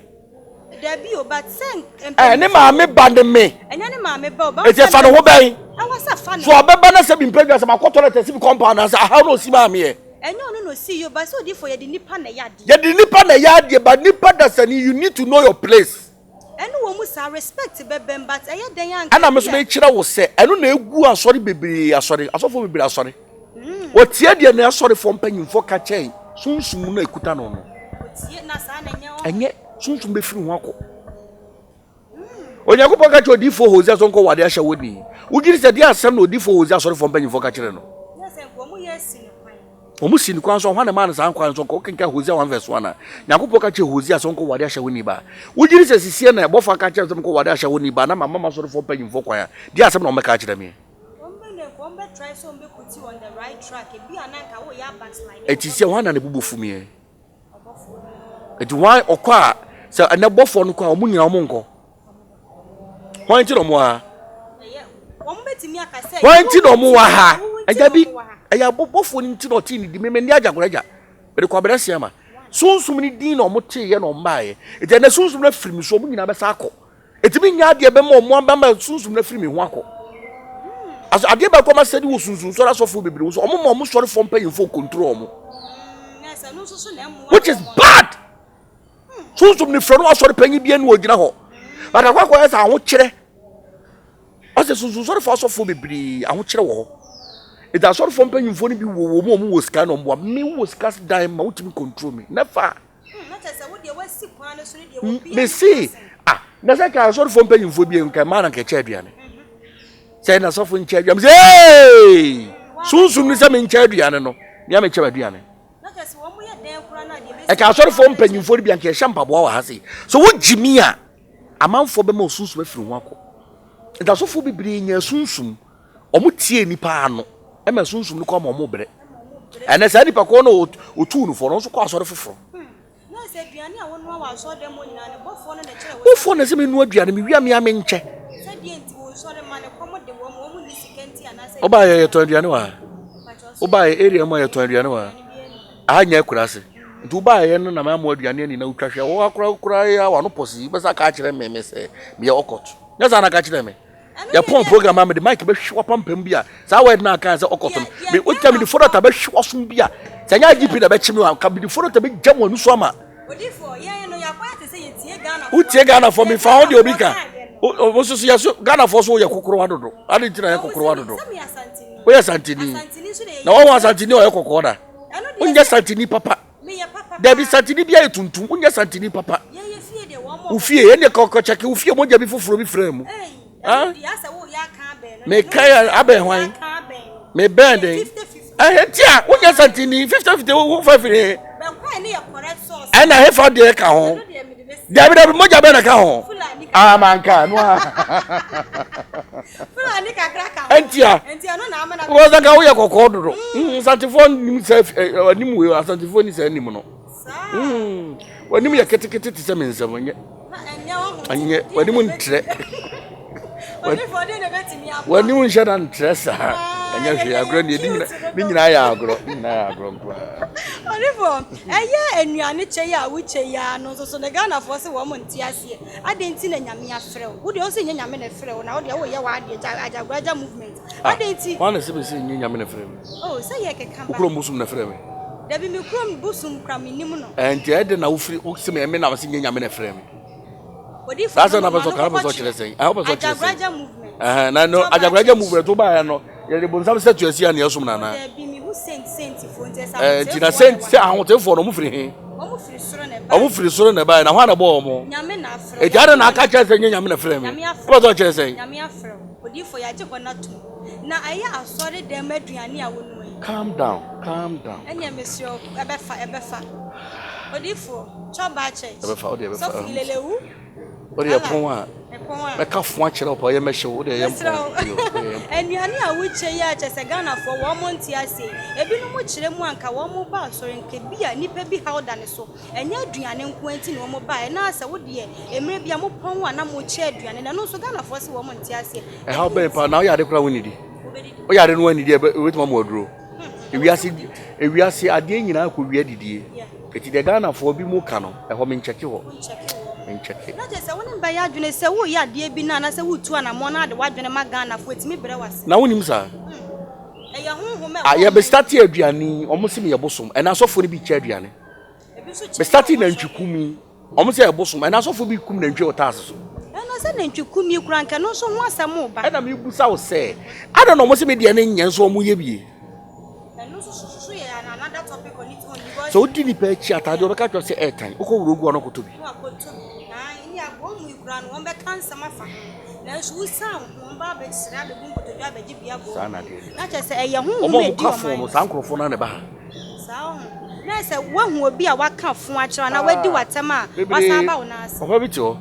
Dabi o, but sɛ mpanyinfoɔ. Ne maame ba ne me. Ɛnyɛ ne maame ba o. Ba Eti ɛfa ne ho bɛn? Ɛwɔ sɛ fa ne. So ɔbɛba na sɛ bi mpɛ dwa sɛ makɔ toilet ɛsi bi compound na sɛ ahaw na osi maa meɛ. Ɛnyɛ ɔno na osi yi o, but sɛ odifo yɛde nipa na ɛyɛ adeɛ. Yɛde nipa na ɛyɛ adeɛ but nipa dasani you need to know your place. Ɛno wɔ mu saa, respect bɛbɛm but ɛyɛ dɛn a nka Ɛna me nso mekyerɛ wo sɛ ɛno na egu asɔre bebree asɔre asɔfoɔ bebree asɔre. Wɔtie deɛ n'asɔrefoɔ mpanyinfoɔ ka kyɛn sunsum no a ekuta no no. Ɛnyɛ sunsum bɛfiri ho akɔ. Onyankopɔn ka kyerɛ odiyifoɔ Hosea sɛ ɔnkɔ wade ahyɛ wɔ ni. Wogye di sɛ deɛ asɛm na odiyifoɔ Hosea asɔrefoɔ mpanyinfoɔ ka kyerɛ no? Wɔn si no kwan so, hwan na ɛmaa no saa kwan so? Wokenkan Hosea 1 verse 1 a, Nyankopɔn ka kyerɛ Hosea sɛ ɔnkɔ wade ahyɛ wɔ ni ba. Wogye di sɛ sisie na ɛbɔfoɔ aka kyerɛ sɛ ɔnkɔ wade ahyɛ wɔ ni ba na mama m'asɔrefoɔ mpanyinfoɔ kwan a, deɛ asɛm na wɔbɛka akyerɛ me? Eti sɛ hwan na ne bo bɛfu meɛ? Eti hwan ɔkɔ a sɛ ɛnɛ bɔfoɔ no kɔ a wɔn nyinaa wɔn nkɔ? Hwan nti na wɔn wɔ ha? Hwan nti na wɔn wɔ ha? Ɛgya bi ɛyɛ abɔfoɔ no nti na ɔte ne di mímɛ ní agya agya mede kɔ abɛrɛ seɛ ma sunsum ne din na wɔn teeɛ na wɔn baeɛ eti ɛnɛ sunsum no afiri mi so wɔn nyinaa bɛsa akɔ. Ɛtumi nyɛ adeɛ bɛma ɔmo aba ma sunsum no afiri me ho akɔ. As adeɛ baako a masɛde wɔ sunsum sɔre asɔfoɔ bebree ho sɛ ɔmo ma ɔmo sɔrefoɔ mpanyinfoɔ control ɔmo. Which is bad. Sunsum no frɛ no asɔre panyin bi ɛna ogyina hɔ. But akɔ akɔyɛ sɛ ahokyerɛ. Ɔsɛ sunsum sɔrefoɔ asɔfoɔ bebree ahokyerɛ wɔ hɔ. Ɛti asɔrefoɔ mpanyinfoɔ no bi wɔ wɔn mu a ɔmo wɔ sika na ɔmo boa. Me wɔ sika dan ma wotumi control me. Never. Mese, ah, na sɛ ka asɔrefoɔ mpanyimfoɔ bi nka mmaa na nka ɛkyɛ aduane. Sɛ na sɔfo nkyɛ aduane, sɛ ee, sunsum ne sɛ menkyɛ aduane no, mea mekyɛ aduane. Ɛka asɔrefoɔ mpanyimfoɔ no bi anka ɛhyɛ mpaboa wɔ ha sei. So wogye mi a, amanfoɔ bɛma osunsum afiri ho akɔ. Nti asɔfoɔ bebree nya sunsum. Wɔn tie nipa ano ɛma sunsum no kɔ ama wɔn brɛ. Ɛnɛ saa nipa kɔ no otuu no fɔ no nso kɔ asɔre foforɔ. Wofoɔ na sɛ menua aduane mewia mea menkyɛ. Wobaa yɛ yɛtɔn aduane wɔ ha. Wobaa yɛ area mu a yɛtɔn aduane wɔ ha. Aha nyɛ akura ase. Nti wobaeɛ no na mamoa aduane ani na wotwa hwɛ wo akora koraa yi a wano pɔsi wobɛsa ka akyerɛ me me sɛ meyɛ ɔkɔt. Nyɛ saa na ka kyerɛ me. Yɛpɔn program a mede mic bɛhwe wapampam bi a saa word no aka sɛ ɔkɔt no. Me wotwa mede fodɔta bɛhwe wasom bi a sɛ nyɛ IGP na bɛkye me a ka mede fodɔta bɛgya mo ani so ama. Wotie Ghanafoɔ mefa ho deɛ obi ka. Wo nso so yɛ so Ghanafoɔ so woyɛ kokorowa dodo. Ade nti na yɛ kokorowa dodo. Woyɛ santini. Na wɔn asantini ɔyɛ kɔkɔɔ da. Wonyɛ santini papa. Dabi santini bi ayɛ tuntum. Wonyɛ santini papa. Wo fie ɛne kɔkɔkyɛke wo fie mogya bi foforɔ bi frɛ mu. Meka yɛ abɛn hwan? Mebɛn den. Ɛhɛ nti a wonyɛ santini 50 50 wo fa firi he. Ɛna hefa deɛ ka ho. Dabi dabi mogya bɛn na ka ho. Ah manka no a. Fulani kakra ka ho. Ɛntia. Ɛntia no na amena. Because anka woyɛ kɔkɔɔ dodo. Mm, Asantefoɔ nim sɛ anim wei Asantefoɔ ni sɛ anim no. Mm, w'anim yɛ ketekete te sɛ me nsam ɛnyɛ. Ɛnyɛ w'anim ntrɛ. W'anim nhyɛ da ntrɛ saa. Ɛnyɛ hwee agorɔ ne yɛdi nyina ne nyinaa yɛ agorɔ ne nyinaa yɛ agorɔ nko ara. Ɔdifo, ɛyɛ nnuane kyɛ yi a wokyɛ yi ara no nso so ne Ghanafoɔ se wɔn nte aseɛ. Adɛn nti na Nyame afrɛ wo? Wo deɛ wo se nyɛ Nyame na ɛfrɛ wo na wo deɛ woyɛ w'adeɛ Agyagoragya movement. Ah, Adɛn nti? Hwan na ɛsɛ me sɛ nyɛ Nyame na ɛfrɛ me? Oh, sɛ yɛ keka Wo ba. kurom bosom na ɛfrɛ me? Dabi, me kurom bosom kora mennim no. Ɛɛ, nti ɛyɛ dɛn na wofiri wo se me ɛme na wo se nyɛ Nyame na ɛfrɛ me? Odifo Saa asɛm no na ma wopɛ sɛ no ɔka, wopɛ kɔkɔ sɛ ɔkyerɛ kyerɛ. sɛn? Ɛɛ, wopɛ sɛ ɔkyerɛ sɛn? Agyagoragya movement. Ɛhɛn, na no Tɔba Agyagoragya church. movement wobaeɛ no, yɛde bonsam statue asi ha na yɛsom no Oh, anaa? dabi, mehu saint saint foɔ nti ɛsɛ Ɛɛ, nti na ahoteefoɔ saint na sɛ ɛwɔ ha. ahoteefoɔ no, wɔn firi he? Wɔn firi soro na Wɔn ɛbaeɛ. firi soro na ɛbaeɛ, na hwan na ɛbɔɔ wɔn? Nyame na afrɛ wo. Enti adɛn na aka kyerɛ sɛ nyɛ Nyame na ɛfrɛɛ me? Nyame afrɛ Wopɛ sɛ ɔkyerɛ sɛn? Nyame afrɛ wo. Odiyifoɔ, yɛagye hɔ no atom. Na ɛyɛ asɔre dɛm aduane a wonoa yi. Calm down, calm down. Ɛneɛ mesrɛ wo, ɛbɛfa, ɛbɛfa. Odiyifoɔ, Chɔbaa Church. Ɛbɛfa, wo deɛ ɛbɛfa. Sɔfo Ilelewu. Wo deɛ pɔn a. Ɛpɔn a. Mɛka fo akyerɛ wo pa, ɔyɛ mɛhye wo, wo deɛ yɛ mpɔn. Mesrɛ wo. Anuane a wokyɛ yi a kyerɛ sɛ Ghanafoɔ wɔn nte aseɛ yi, ebinom kyerɛ mu a nka wɔn ba asɔre nka bi a nipa bi haw da ne so. Ɛnyɛ aduane nko ara nti na wɔn baeɛ, na sɛ wo deɛ mmerɛ bi a mo pɔn a na mo kyɛ aduane no, ɛno nso Ghanafoɔ se wɔn nte aseɛ. Ɛhaw bɛn paa na woyɛ ade koraa wonnidi? Woyɛ ade no wannidi a ɛbɛtumi ama waduro. Ewiase ewiase adeɛ nyinaa kɔ wia didie. Eti deɛ Ghanafoɔ bi mu ka no ɛhɔ menkyɛke hɔ. Menkyɛke. Na kyerɛ sɛ wo ne me bɛyɛ adwene sɛ woreyɛ adeɛ bi no anaasɛ woretu anammɔn na ade w'adwene ma Ghanafoɔ ɛtumi brɛ wo ase. Na wonim saa? Ɛyɛ honhom a Ah, ɛwɔ yɛbɛ ɔman starte aduane yi, wɔn se meyɛ bosom. Ɛna asɔfoɔ no bi kyɛ aduane. Me starte nantwi kum yi, wɔn sɛ ɛyɛ bosom. Ɛna asɔfoɔ bi kum nantwi wɔ taase so. Ɛna sɛ nantwi kum yi koraa nka ɛno nso ho asɛm reba. Ɛna mebusa wo sɛ, adɛn na wɔn se me deɛ no nyɛ nso wɔn yɛ bie? Ɛno nso so so yɛ another topic on its own because. Sɛ wodi nipa akyi ataadeɛ wɔbɛka kyerɛ wo sɛ ɛɛtan, wokɔ wura ogu a na ɔkɔtɔ bi. Na wakɔtɔ bi. Ae, ne aboa mu yi koraa no wɔn bɛka nsɛm afa ho. Nanso wosian wo ho, wɔn ba abɛsrɛ abɛbu nkotodwe abɛgye bi abɔ Saa na adeɛ no Na teɛ. kyerɛ sɛ ɛyɛ honhom Wɔn a a ɛdi wɔka fon ɔman no, no saa so. nkurɔfoɔ no ara na ɛba ha. Saa ɔho. Na ɛsɛ sɛ woahu obi a waka fon akyerɛ wo anaa wadi Ah, w'atɛm a, wasan bebree. aba wo nan ase. Papa bi te hɔ.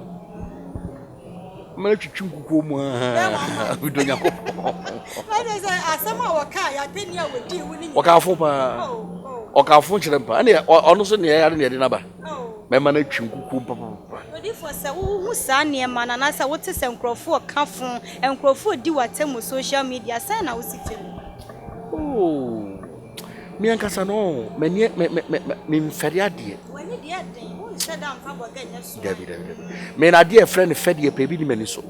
Mma no twitwi nkukuo mu Bɛyɛ one aa month. medɔ Nyankopɔn. Na kyerɛ sɛ asɛm a wɔkaa yɛ atɛnni a wɔdii wo ne nyinaa. Ɔkaa fon paa. Oh, oh. Ɔkaa fon kyerɛ me paa. Ɛne ɔno nso nea ɛyɛ ade na yɛde no aba. Oh. Mɛma no atwi nkukuo mu papapapa. Odiyifoɔ, sɛ wohu saa nneɛma no anaasɛ wote sɛ nkurɔfoɔ reka fo, nkurɔfoɔ redi wo atɛm wɔ social media, sɛn na wosi fa mu? Oh, me ankasa no, m'ani, me, me, me, me, memfɛre adeɛ. W'ani deɛ ɛden, wonhyɛ da mfa bɔga nyɛ so. Dabi, dabi, dabi. Me na adeɛ a ɛfrɛ no fɛdeɛ pɛ ebi ni m'ani so.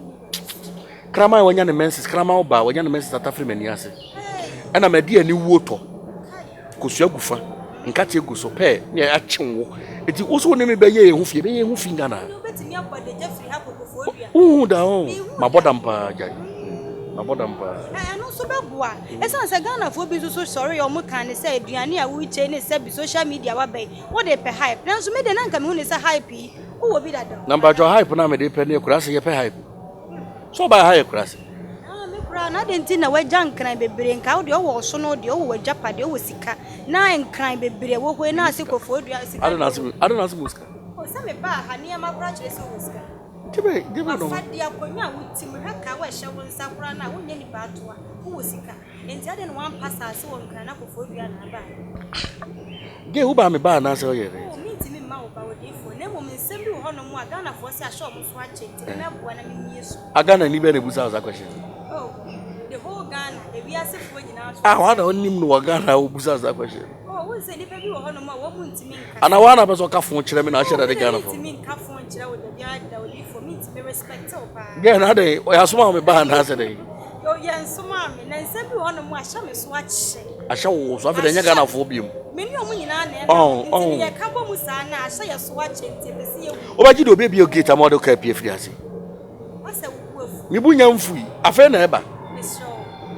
Kraman a wanya ne menses, kraman ɔbaa wanya ne menses atafere m'ani ase. Ɛna m'adi aniwuo tɔ. Kosua gu fa, nkateɛ gu so, pɛɛ ne akye wo. Eti wo so wo ne me bɛyɛ yɛn ho fi, yɛbɛyɛ yɛn ho fi Ghana. Wohu da o, mabɔ dam paa gyae. Mabɔ dam paa. Ɛno nso bɛboa. Ɛsiane sɛ Ghanafoɔ bi nso so sɔre a wɔn kan ne sɛ aduane a worekyɛ ne sɛbi social media waba yi, wode pɛ hype. Nanso me deɛ na nka mehu ne sɛ hype yi, wowɔ bi dada. Na mpakyɛw hype no a mede pɛ ne akuraase yɛpɛ hype. So ɔbaa ha yɛ kurase. Ah, me koraa na adɛn nti na wagya nkran bebree nka wo deɛ ɔwɔ ɔsono deɛ ɔwɔ w'agyapadeɛ ɔwɔ sika na nkran bebree wɔ hɔ yi na ase kɔfoɔ dua sika Adɛn na ase adɛn na ase mu sika. O sɛ me baa ha nneɛma koraa kyerɛ sɛ ɔwɔ sika. Gyebe gyebe no. Wafa deɛ akonnwa a wote mu hwɛ kaa wɔhyɛ wo nsa koraa na wonyɛ nipa atoa wowɔ sika. Enti adɛn na wampa asase wɔ Nkran na Koforidua na abaeɛ? Gay, wo baa me baa anaasɛ ɔyɛ dɛn? Oh, mentumi mma wo ba odiyifoɔ, na mmom nsɛm bi wɔ hɔnom a Ghanafoɔ se ahyɛ wɔn so akyɛ nti no mɛboa na memie so. A Ghana ni bɛn na ebusa wo saa question no? Oh, the whole Ghana, ewiasefoɔ nyinaa so. Ah, hwan na ɔnim no wɔ Ghana a obusa wo saa question no? Oh, wo. Ana woa na pɛ sɛ ɔka fon kyerɛ me na ahyɛ dade Ghana fo. Gɛn na adɛn ɔyɛ asoma me ba anaasɛ dɛn? Ahyɛ wo so afei dɛ ɛnyɛ Ghanafoɔ biom. Wobɛgye deɛ obi abie gate ama ɔde kaa pie firi ase. Me bo nya mfui. Afei na ɛba.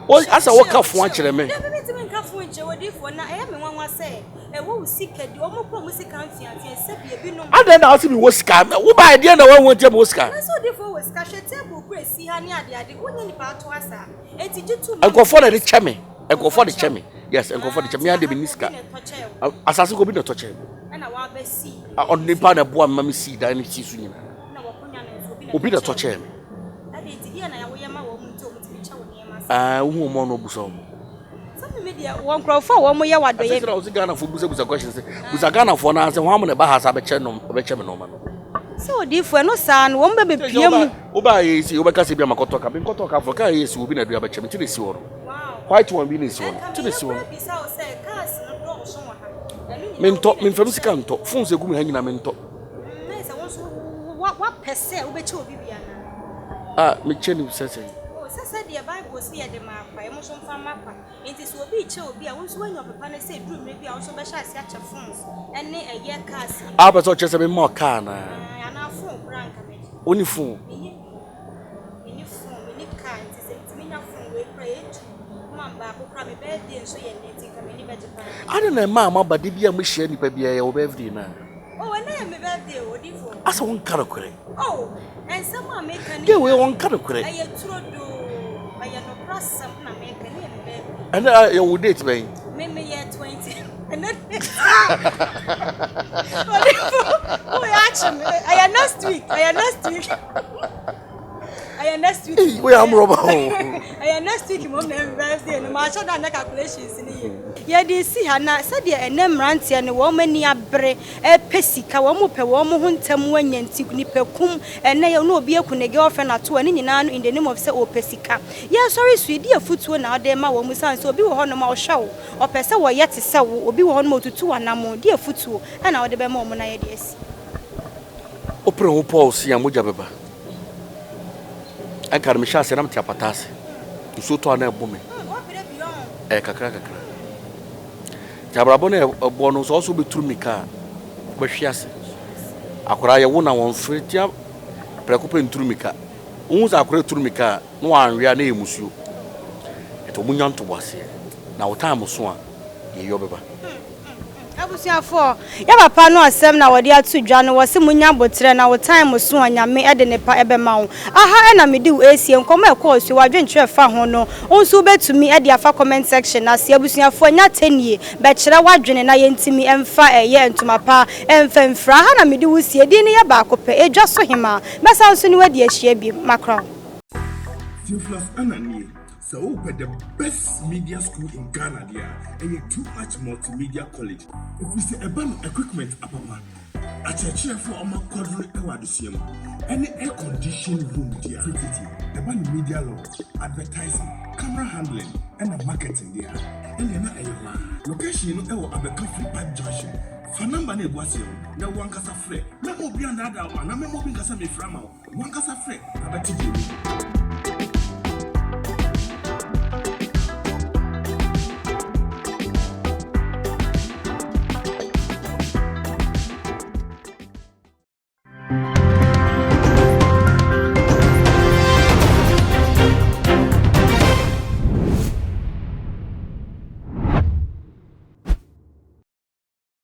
Wo asɛ wo ka fo akyerɛ me. Dabi me ntumi nka fo nkyerɛ odiifoɔ na ɛyɛ me nwanwa sɛ ɛwɔ wo sika di wɔn kura wɔn sika mfeamfea sɛ bi ebinom. Adɛn na ɔsi mi wɔ sika wo ba ɛdeɛ na wɔn ntia mi wɔ sika. Na sɛ odiifoɔ wɔ sika hwɛ table kura esi ha ne ade ade wonyɛ nipa ato asa eti gye tu. Nkurɔfoɔ na ɛde kyɛ me nkurɔfoɔ de kyɛ me yes nkurɔfoɔ de kyɛ me adeɛ mi ni sika asase kɔ bi na ɛtɔ kyɛ me. Ɛna wabɛ si. Ɔno nipa na ɛboa mi ma mi si dan ne si so nyinaa. Obi na ɛtɔ kyɛɛ me. Ah, wohu wɔn a na ɔbusa wɔn. Wɔ nkurɔfoɔ a wɔn yɛ wadɔyɛ. Asɛ sɛ ɔsi Ghanafoɔ busabusa question sɛ busa Ghanafoɔ na asɛ wɔn na ɛba ha sɛ abɛkyɛ nom abɛkyɛ me nɔɔma no. Sɛ odiifoɔ ɛno saa no wɔn bɛ bɛ pie mu. Wobaa yɛ esi wobɛka sɛ bi ama kɔtɔ ka bi nkɔtɔ ka fo kaa yɛ esi obi na ɛde abɛkyɛ me ti na esi hɔ no. White one bi na esi hɔ no ti na esi hɔ no. Mentɔ memfa me sika ntɔ phones egu me ha nyina mentɔ. Na sɛ wo nso woapɛ sɛ wobɛkyɛ obi bi anaa? A mekyɛ no sɛ sɛn? O, sɛ sɛdeɛ Bible se yɛde ma kwa, yɛn nso mfa mma kwa. Enti sɛ obi rekyɛ obi a, wo nso woanya ɔpɛ pa no sɛ ɛduru mmerɛ bi a wo nso wobɛhyɛ aseɛ akyɛ phones ne ɛyɛ cars yi. A wopɛ sɛ ɔkyerɛ sɛ memma wo car anaa? Anaa phone koraa anka mɛgye. Wonni phone? Menni bi. Menni phone, menni car, nti sɛ metumi nya phone wei koraa ɛtu ma me baako koraa, me birthday nso yɛ nnɛ nti nka m'ani bɛgye paa. Adɛn na ɛma a moaba da bi a mohyia nnipa biara yɛ wo birthday no a? Oh, ɛnɛ yɛ me birthday o, odifo. Asɛ wo nka nokorɛ. Oh, nsɛm a meka ne Girl wei ɔnka nokorɛ. Ɛyɛ turodoo, ɛyɛ nokorɛ asɛm na meka, ɛnɛ yɛ me birthday. Ɛnɛ yɛ wo date bɛn? Me me yɛ 20. Ɛnɛ date. Odifo, wo yɛ akye me, ɛyɛ next week, ɛyɛ next week. Ɛyɛ next week. Ei, woyɛ amorɔba o. Ɛyɛ next week mmom na ɛyɛ birthday no. Mahyɛ da nyɛ calculations no yie. Yɛde resi ha na sɛdeɛ ɛnnɛ mmeranteɛ no wɔn ani abere repɛ sika, wɔn repɛ wɔn ho ntɛm anya nti nnipakum, ɛnnɛ yɛ na obi aku ne girlfriend ato hɔ, ne nyinaa no in the name of sɛ ɔrepɛ sika. Yɛresɔre so yi, deɛ afutuo na wode rema wɔn esiane sɛ obi wɔ hɔnom a ɔhwɛ wo, ɔpɛ sɛ wɔyɛ te sɛ wo, obi wɔ hɔnom a ɔtutu w'anammɔn, deɛ afutuo na wode bɛma wɔn na yɛde asi. Wopere ho Paul si a mogya bɛba. Ɛnka no mehyɛ aseɛ na mete apata ase. Nsuo tɔ a na ɛbo me. Ɛyɛ kakra kakra. Nti abrabɔ no ɛbɔ no sɛ ɔsɛ wobɛturu mmirika a wobɛhwe ase. Akwadaa yɛwo na wɔn firi tia prɛko pɛ nturu mmirika. Wohu sɛ akwadaa turu mmirika a na wanwe a na ɛyɛ musuo. Nti wɔn nya ntoboaseɛ. Na wo time so a yɛyɔ bɛba. Abusuafoɔ, yɛ papa no asɛm na wɔde ato dwa no, wɔse monya aboterɛ na wo time so a Nyame de nepa bɛma wo. Aha na mede wo resie, nkɔmmɔ a ɛkɔɔ so yi w'adwenkyerɛ fa ho no, wo nso wobɛtumi de afa comment section no ase. Abusuafoɔ, nya atɛnie, bɛkyerɛ w'adwene na yɛntumi mfa ɛyɛ ntoma pa mfa mfira. Aha na mede wo sie, din no yɛ baako pɛ, Edwa so Hemaa. Mɛsan nso ne wo adi ahyia bio. Makra wo. Theophilus Annan nie. Sɛ wopɛ the best media school in Ghana deɛ a, ɛyɛ Too Much Multimedia College. Ɛfiri sɛ ɛba no equipment apapa, akyerɛkyerɛfoɔ a wɔakwadare wɔ adesua mu, ɛne air conditioned room deɛ a, tititi ɛba no media law, advertising, camera handling, ɛna marketing deɛ a, ɛnneɛ na ɛyɛ hɔ ara. Location no wɔ Abɛka Free Pipe Junction. Fa number no a ɛgu aseɛ no na wo ankasa frɛ. Mɛmma obi annaadaa wo anaa mɛmma obi nka sɛ mefrɛ ama wo. W'ankasa frɛ na bɛte deɛ ɛwɔ mu.